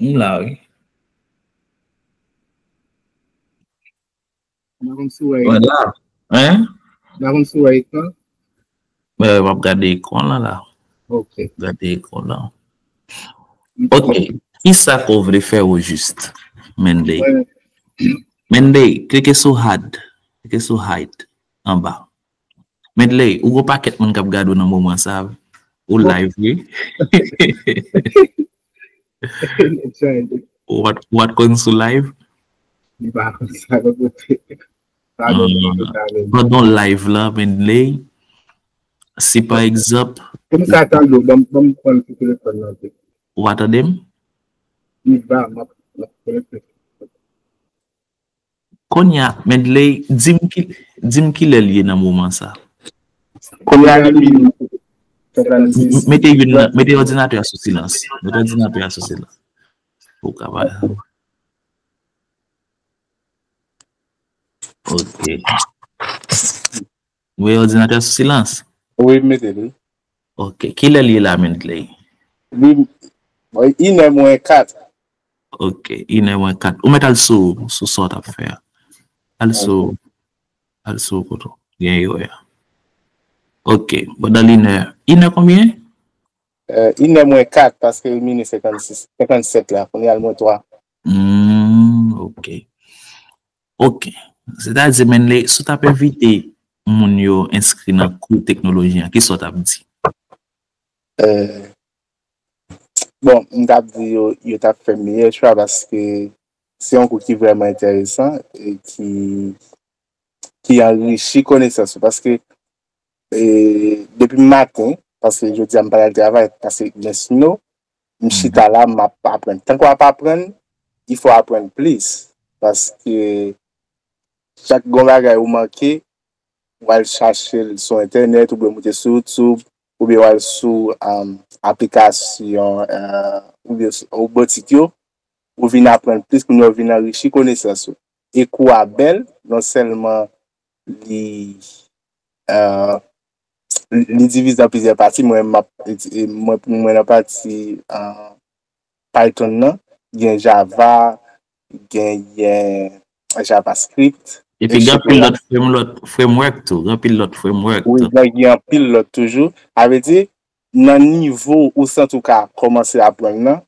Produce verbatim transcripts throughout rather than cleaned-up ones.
M la, wi. M pa konn si w wè. Mwen la. Hein? M pa konn si w wè ekran. Mwen, m ap gade ekran la, la. Ok. Gade ekran la. Ok. Kisa ke w vle fè o jis, Menley? Menley, klike sou hide. Klike sou hide anba. Menley, ou gon pakèt moun k ap gade w nan moman sa. Ou live, wi. Ou pa t konn sou live? M pa konn sa. Pandan live la, Menley, si pa egzanp. Pou m ka tande w, ban m pran ti telefòn nan. Ou pa tande m? M pa, m ap konekte. Kounye a, Menley, di m ki, di m kilè l ye nan moman sa. Kounye a li senkansis. Mete youn nan, mete òdinatè a sou silans. Mete òdinatè a sou silans. Pou w ka pa. Ok. Ou mete òdinatè a sou silans? Wi, m mete l, wi. Ok. Kilè l ye la, Menley? Li, inè mwen kat. Ok, inè mwen kat. Ou mèt al sou, sou sa w t ap fè a. Al sou, al sou kote w gen yo a. Ok, pandan l inè. Inè konbyen? Inè mwen kat, paske l mini senkansis, senkannsèt la, kounye a l mwen twa. Hmm, ok. Ok. Sètadi, Menley, si w t ap envite moun yo enskri nan kou teknoloji an, kisa w t ap di? Bon, m t ap di yo, yo t ap fè meyè chwa paske se yon kou ki vrèman enteresan e ki, ki anrichi konesans ou. Paske e, depi maten, paske jodi a m pa t al travay, paske gen snow, m chita la, m ap aprann. Tank w ap aprann, il faut apprendre plus. Paske chak gon bagay ou manke, w al chache l sou entènèt, oubyen w moute sou YouTube, oubyen w al sou um, aplikasyon uh, oubyen robotik yo, ou vin aprann plis, kounye a w vin anrichi konesans ou. E kou a bèl, non sèlman li uh, li divize an plizyè pati, mwen m ap mwen pou mwen nan pati uh, Python nan, gen Java, genyen JavaScript. Epi gen anpil lòt framework, framework tou, gen anpil lòt framework. Wi, gen anpil lòt toujou. A vle di, nan nivo ou santi ou ka kòmanse aprann nan,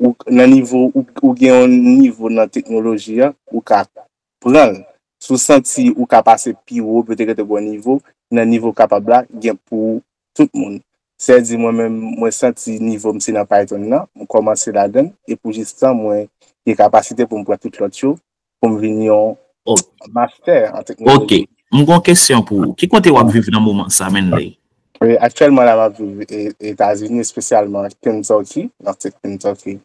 ou nan nivo ou, ou gen yon nivo nan teknoloji a, ou ka pran l. Si w santi ou ka pase pi wo, pou te rete gwo nivo, nan nivo kapab la, gen pou tout moun. Sèdi mwen menm, mwen santi nivo m se nan Python nan, m kòmanse ladan l, e pou jistan mwen gen kapasite pou m pran tout lòt yo, pou m vin yon master an teknoloji. Ok. M gon kesyon pou ou. Ki kote w ap viv nan moman sa, Menley? Aktyèlman la m ap viv Etazini, espesyalman Kentucky, nan Kentucky.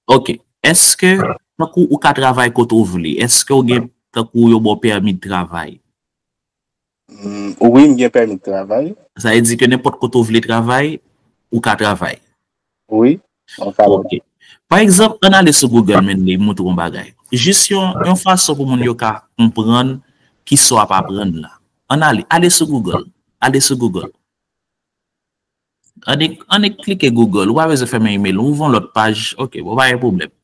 Ok. Èske, tankou ou ka travay kote w vle, èske w gen, tankou yo ba w pèmi de travay? Wi, m gen pèmi de travay. Sa vle di ke nenpòt kote w vle travay, ou ka travay? Wi, mwen kapab. Ok. Pa egzanp, ann ale sou Google, Menley, moutre w yon bagay. Jis yon, yon fason pou moun yo ka konprann kisa w ap aprann la. Ann ale, ale sou Google. Ale sou Google. Annik, annik klike Google. Ou pa bezwen fèmen email. Ou ouvri yon lòt paj. Ok, bon, pa gen pwoblèm.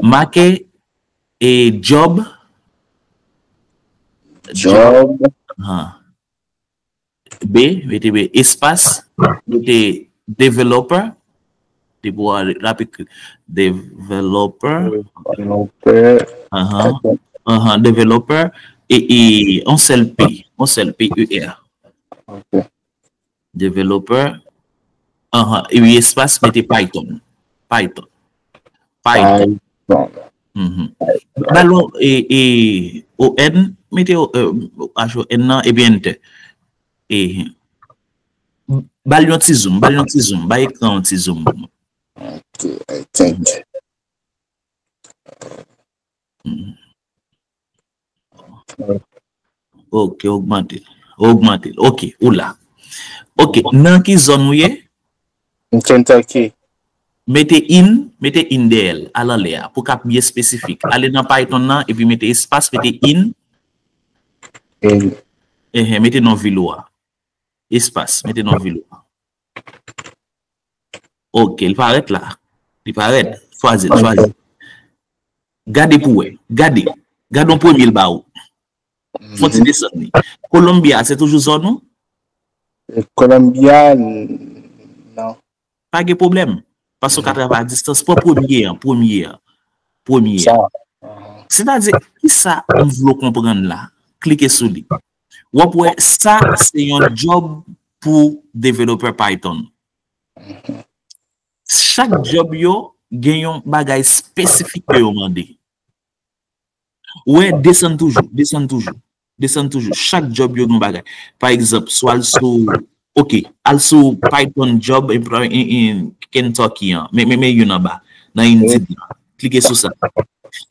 Make e job. Job. B, mete B, espas, mete developer. Depi w ap ekri developer. Developer. Ahan. Ahan, developer. E, e, yon sèl P, yon sèl P E R. Ok. Developer. Ahan, epi espas, mete Python. Python. Python. Python. Ba l yon, e, e, O N, mete H O N nan, epi enter. E, ba l yon ti zoom, ba l yon ti zoom, ba ekran yon ti zoom. Ok, I think. Ok, ogmante l. Ogmante l. Ok, ou la. Ok, nan ki zòn ou ye? M Kentucky. Mete in, mete in dèyè l, al anlè a, pou k ap byen espesifik. Ale nan Python nan, epi mete espas, mete in. In. Enhen, mete non vil ou a. Espas, mete non vil ou a. Ok, li parèt la. Li parèt. Chwazi l, chwazi l. Gade pou wè. Gade. Gade yon premye l ba ou. Fò ti desann li. Columbia, se toujou zòn ou? Columbia, non. Pa gen pwoblèm. Paske w ka travay a distans. Pran premye an, premye an. Premye an. Sètadi, kisa m vle w konprann la? Klike sou li. W ap wè, sa se yon job pou developer Python. Chak job yo gen yon bagay espesifik ke yo mande. Ou wè, desann toujou, desann toujou, desann toujou. Chak job yo gen yon bagay. Pa egzanp, si w al sou, ok, al sou Python job in, in, in Kentucky an. Men, men, men youn anba, nan Indeed lan. Klike sou sa.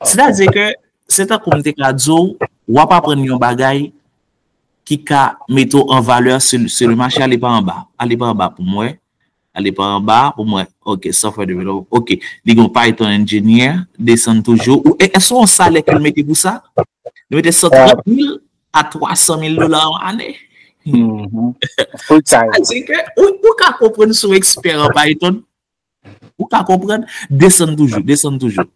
Sètadi ke, se tankou m te ka di w, w ap aprann yon bagay ki ka mete w an valè sou, sou le mache, ale pa anba. Ale pa anba pou mwen. Ale pa anba pou mwen. Ok, software develop. Ok, li gen Python engineer, desann toujou. Ou, e, èske yon salè ke l mete pou sa? Li mete san trant mil a twa san mil dola yon ane. Full time. Sa di ke ou, ou ka konprann sou ekspè an Python. Ou ka konprann, desann toujou, desann toujou.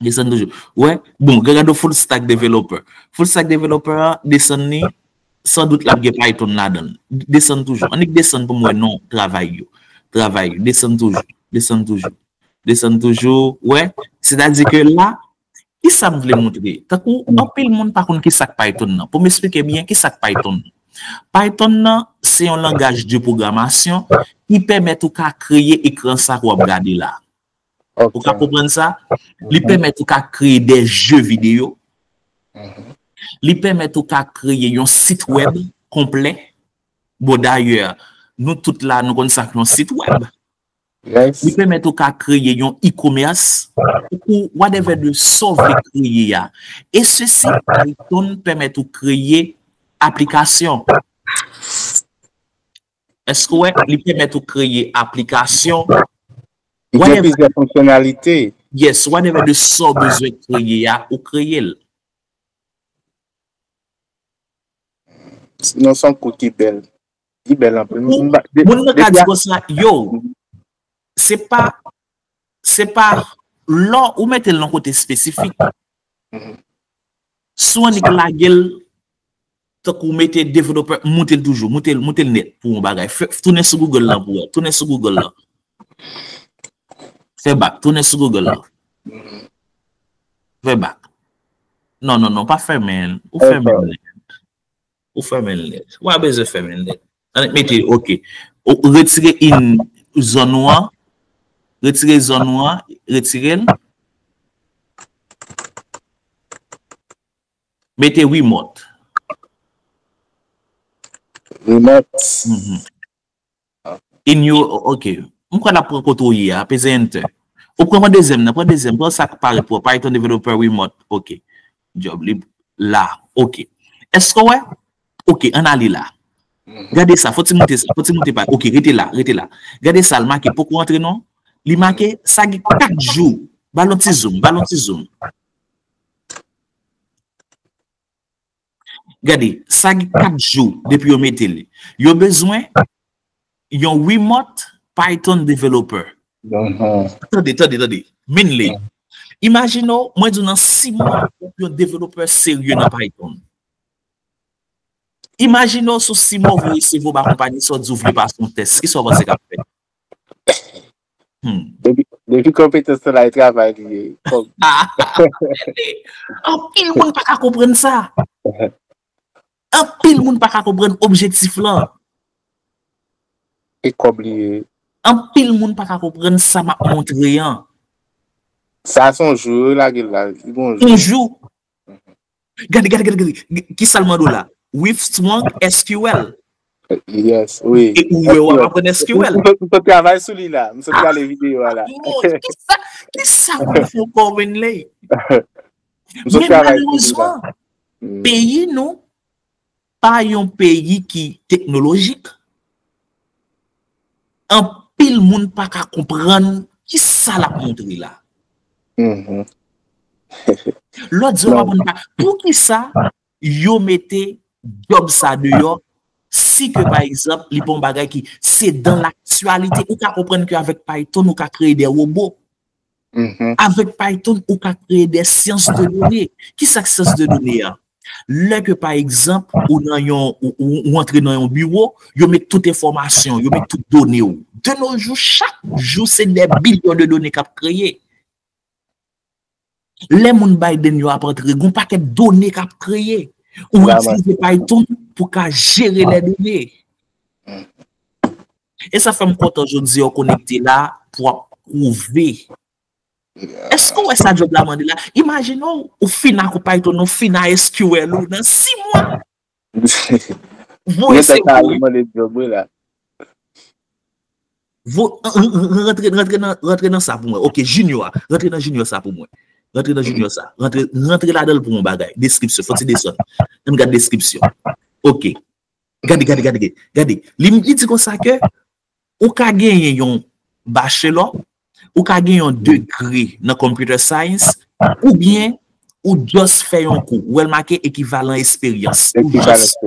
Desann toujou. Wè, bon, gade yon full stack developer. Full stack developer an, desann li, san dout l ap gen Python ladan l. Desann toujou. Annik desann pou m wè non travay yo. Travay yo. Desann toujou. Desann toujou. Desann toujou. Wè, sètadi ke la, kisa m vle montre? Tankou, anpil moun pa konn kisa k Python nan. Pou m esplike byen, kisa k Python nan? Python nan, se yon langaj de pwogramasyon ki pèmèt ou ka kreye ekran sa ke w ap gade la. Ou ka konprann sa? Li pèmèt ou ka kreye de je videyo. Li pèmèt ou ka kreye yon sit wèb konplè. Bon, dayè, nou tout la, nou konn sa k yon sit wèb. Li pèmèt ou ka kreye yon e-commerce, ou whatever de sa w vle kreye a. E sesi, Python pèmèt ou kreye aplikasyon. Èske w wè, li pèmèt ou kreye aplikasyon? Li gen plizyè fonksyonalite. Yes, whatever de sa w bezwen kreye a, ou kreye l. Non, se yon kou ki bèl. Li bèl anpil. Moun nan ka di konsa, yo, se pa, se pa, lè ou mete l nan kote espesifik, si w annik lage l, tankou mete developer, moute l toujou, moute l, moute l nèt pou yon bagay. Fè, tounen sou Google lan pou wè. Tounen sou Google lan. Fè back, tounen sou Google lan. Fè back. Non, non, non, pa fèmen l. Ou fèmen l nèt. Ou fèmen l nèt. Ou pa bezwen fèmen l nèt. Annik mete, ok. Ou retire in zòn ou an. Retire zòn ou an. Retire l. Mete remote. Remote. In your, ok. M kwè l ap pran kote w ye a, peze enter. Ou pran, pran dezyèm nan, pran dezyèm, pran sa k parèt pou Python Developer Remote. Ok. Job li la. Ok. Èske w wè? Ok, ann ale la. Gade sa, fò ti moute sa, fò ti moute pa. Ok, rete la, rete la. Gade sa, l make poko antre non. Li make, sa gen kat jou. Ba l yon ti zoom, ba l yon ti zoum. Gade, sa gen kat jou depi yo mete li. Yo bezwen yon remote Python developer. Tande, tande, tande. Men li. Imajine w, mwen di w nan sis mwa, w ap yon developer serye nan Python. Imajine w sou sis mwa, w voye C V w ba konpayi sa, w di w vle pase yon tès. Kisa w panse k ap fèt? Hmm. Depi, depi konpetans lan la, e travay li ye. Anpil moun pa ka konprann sa. Anpil moun pa ka konprann objektif lan. E kòb li ye. Anpil moun pa ka konprann sa m ap montre an. Sa se yon jou, yo lage l la. Li gon jou. Yon jou. Gade, gade, gade, gade. Kisa l mande w la? With strong S Q L. Yes, wi. E ou wè w ap aprann S Q L. M sot, m sot travay sou li la. M sot gade videyo a la. Mon, kisa, kisa w fè w konvenn li? M sot travay sou li la. Men malerezman, peyi nou pa yon peyi ki teknolojik. Anpil moun pa ka konprann kisa l ap montre la. Lòt di w pa konn pa. Poukisa yo mete djòb sa deyò, si ke, pa egzanp, li pa yon bagay ki se dan laktyalite, ou ka konprann ke avèk Python, ou ka kreye de wobo. Avèk Python, ou ka kreye de syans de done. Ki sa k syans de done a? Lè ke, pa egzanp, ou nan yon, ou, ou, ou antre nan yon biwo, yo met tout enfòmasyon, yo met tout done w. De nos jours, chak jou, se de bilyon de done k ap kreye. Lè moun Biden yo ap antre, gon pakèt done k ap kreye. Ou itilize Python pou ka jere lè done. E sa fè m kontan jodi a w konekte la pou w ap pwouve. Èske w wè sa djòb la mande la? Imajine w, ou fin ak ou Python, ou fin ak S Q L ou nan sis mwa. Voye se vre. Mande djòb wi la. Vo, rantre, rantre nan, rantre nan sa pou mwen. Ok, Junior a. Rantre nan Junior sa pou mwen. Rantre nan Junior sa. Rantre, rantre ladan l pou mwen bagay. Deskripsyon. Fò ti desann. Ann gad deskripsyon. Ok. Gade, gade, gade, gade. Gade. Li, li di konsa ke ou ka genyen yon bachelor, ou ka gen yon degre nan computer science, oubyen ou just fè yon kou. Ou wè l make ekivalan esperyans. Ou just,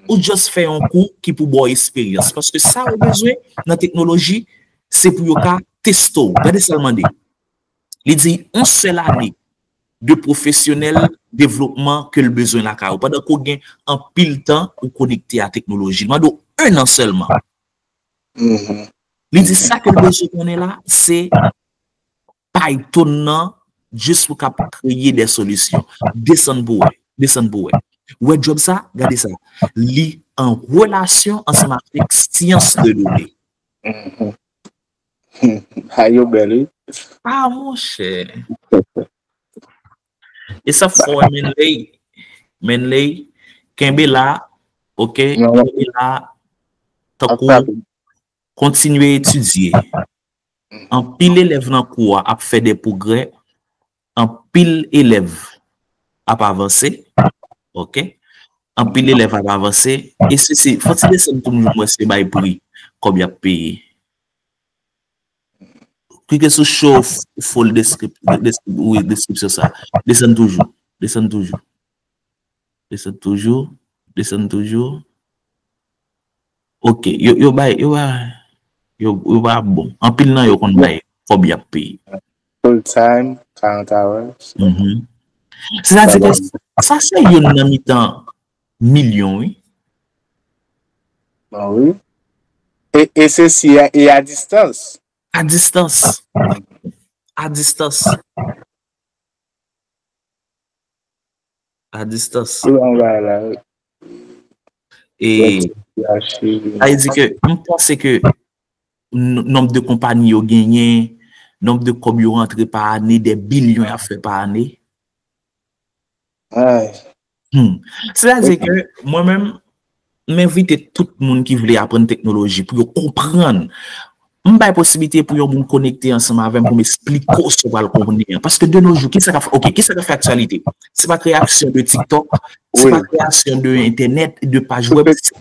ou just fè yon kou ki pou ba w esperyans. Paske sa yo bezwen nan teknoloji, se pou yo ka teste w. Gade sa l mande. Li di, yon sèl ane de pwofesyonèl devlopman ke l bezwen lakay ou, pandan ke w gen anpil tan ou konekte a teknoloji. Li mande w en an sèlman. Li di sa ke l bezwen konnen la, se Python nan, jis pou k ap kreye de solisyon. Desann pou wè. Desann pou wè. Ou wè djòb sa? Gade sa. Li an relasyon ansanm avèk syans de done. Ha, yo bèl, wi. Ah, monchè. E sa fò, Menley. Menley, kenbe la, ok? Kenbe la, tankou, kontinye etidye. Anpil elèv nan kou a ap fè de pwogrè, anpil elèv ap avanse, ok? Anpil elèv ap avanse, e se, se, fò ti desann pou nou mwen se bay pri, kòb y ap peye. Klike sou show full description, description sa. Desann toujou. Desann toujou. Desann toujou. Desann toujou. Ok, yo, yo bay, yo bay, yo, yo pa bon. Anpil nan yo konn bay kòb y ap peye. Full time, quarante hours. Sètadi ke sa se youn nan mitan milyon, wi. Bon, wi. E, e se si a, e a distans. A distans. A distans. A distans. E sa vle di ke m panse ke nonb de konpayi yo genyen, nonb de kòb yo rantre pa ane, de bilyon y ap fè pa ane. Hmm. Sètadi ke mwen menm, m envite tout moun ki vle aprann teknoloji pou yo konprann. M bay posiblite pou yon moun konekte ansanm avè m pou m esplike w sa w pral konnen an. Paske de nos jours, kisa k ap fè, ok, kisa k ap fè aktyalite? Se pa kreasyon de TikTok, se pa kreasyon de entènèt, de paj web. Se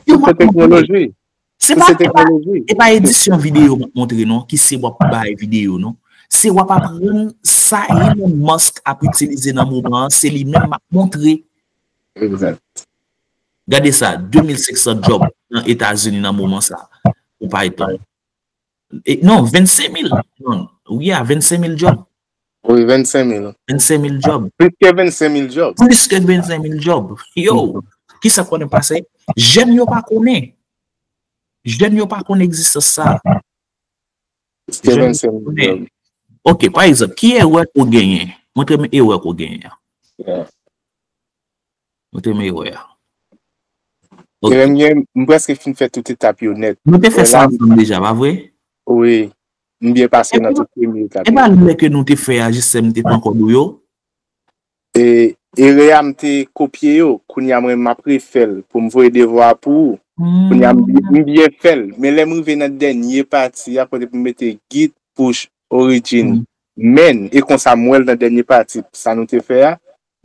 pa, e pa, e pa edisyon videyo m ap montre non, ki se w ap bay videyo non. Se w ap aprann sa Elon Musk ap itilize nan moman an, se li menm m ap montre. Gade sa, de mil senk san djòb nan Etazini nan moman sa. Ou pa etan. E, non, vennsenk mil. Non, wi, a vennsenk mil djòb. Wi, vennsenk mil. Vennsenk mil djòb. Plis ke vennsenk mil djòb. Plis ke vennsenk mil djòb. Yo, kisa k konnen pase? Jèn yo pa konnen. Jèn yo pa konnen egzistans sa. Plis ke vennsenk mil djòb. Ok, pa egzanp, ki erè ke w genyen? Montre m erè ke w genyen an. Montre m erè a. Erè m gen, m prèske fin fè tout etap yo nèt. Nou te fè sa ansanm deja, pa vre? Wi. M byen pase nan tout premye etap yo. E pa lè ke nou te fè a, jis m te pran kòb ou yo? E, erè a m te kopye yo, kounye a mwen m ap refè l pou m voye devwa a pou ou. Kounye a m byen fè l. Men lè m rive nan dènye pati a, kote pou m mete git, push, origin, main, e konsa m wè l nan dènye pati, sa nou te fè a,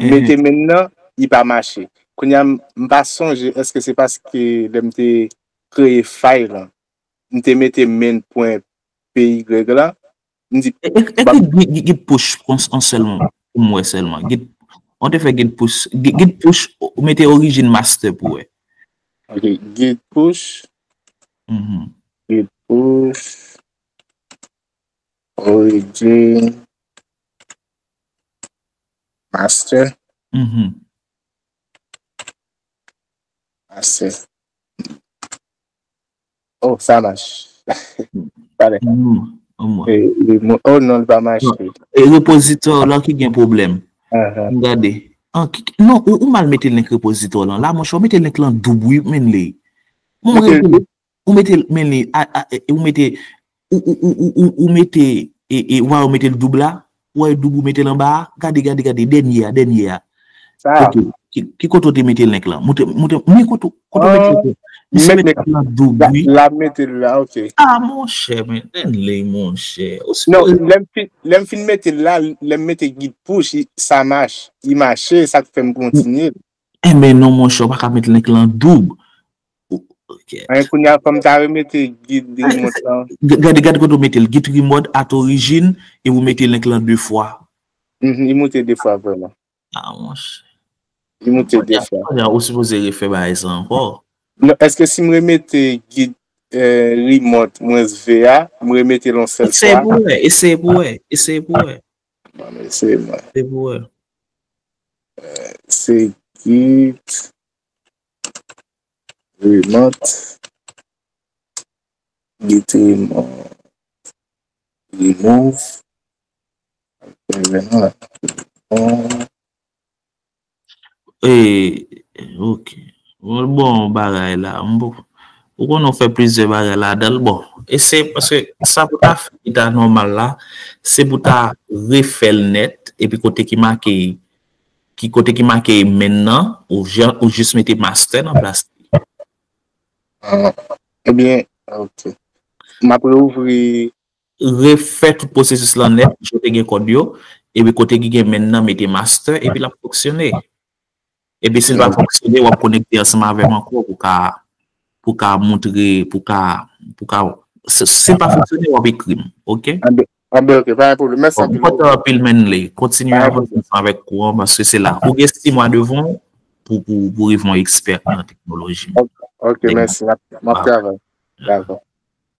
m mete main nan, li pa mache. Kounye a m pa sonje èske se paske lè m te kreye file lan, m te mete main pwen py la, m di. Ekri git push an sèlman, pou m wè sèlman. Git, on te fè git push, git push, ou mete origin master pou wè. Ok, git push. Git push. Origin. Master. Mhm. Master. Oh, ça marche. Talè. Omwen. Omwen. E, e, mo- oh non, li pa mache. E repozitò la ki gen pwoblèm. Ahan. M gade. An, ki- ki- non, ou, ou mal mete link repozitò lan. La, monchè, ou mete link lan doub, wi, men li. Mon Mete l rete. Ou mete l, men li, a, a, e, ou mete, ou, ou, ou, ou, ou, ou mete, e, e, wa, ou mete l doub la, ou wè doub ou mete l anba a, gade, gade, gade, dènye a, dènye a. Sa. Ok, ki, ki kote ou te mete link lan? Montre, montre, men kote, kote ou mete link lan? Misye mete link lan doub, La, wi. La mete l la, ok. Ah, monchè, men, men li, monchè. Ou Non, sipoze lè m fin, lè m fin mete l la, lè m mete gid push, i- sa mache. Li mache, sa k fè m kontinye. Enben non, monchè, ou pa ka mete link lan doub. Ok. An, kounye a, fò m ta remete gid remote lan. G- Gade, gade kote ou mete l. Git remote at origin e ou mete link lan de fwa. Mhm, li monte de fwa vrèman. Ah, monchè. Li monte de fwa. Kounye a, ou sipoze refè bagay sa ankò. Non, èske si m remete gid eh, remote mwens V a, m remete l yon sèl Eseye fwa? Pou wè, eseye pou wè, eseye pou wè. Bon, eseye mwen. Eseye pou wè. Se git remote. Git remote. Remove. Fè vè non la. Bon. E, ok. Bon, bon, bagay la. M pou- Ou konnen w fè plizyè bagay ladan l. Bon, e se paske sa pou ta fè ki ta nòmal la, se pou ta refè l nèt, epi kote ki make, ki kote ki make men nan, ou jan, ou jis mete master nan plas li. Ah, ebyen, ok. M ap reouvri. Refè tout pwosesis lan nèt, jan w te gen kòd yo, epi kote ki gen men nan, mete master, epi l ap fonksyone. Epi si l pa fonksyone, w ap konekte ansanm avè m ankò pou ka, pou ka montre, pou ka, pou ka, si, si l pa fonksyone, w ap ekri m, ok? Anben, anben, ok, pa gen pwoblèm. Mèsi Bon, m anpil. Kontan anpil, men li. Kontinye Pa gen avanse pwoblèm. Ansanm avèk kouran, paske se la. Ou gen sis mwa devan w pou, pou, pou rive yon ekspè nan teknoloji. Ok, mèsi. M ap, m ap travay. Dakò.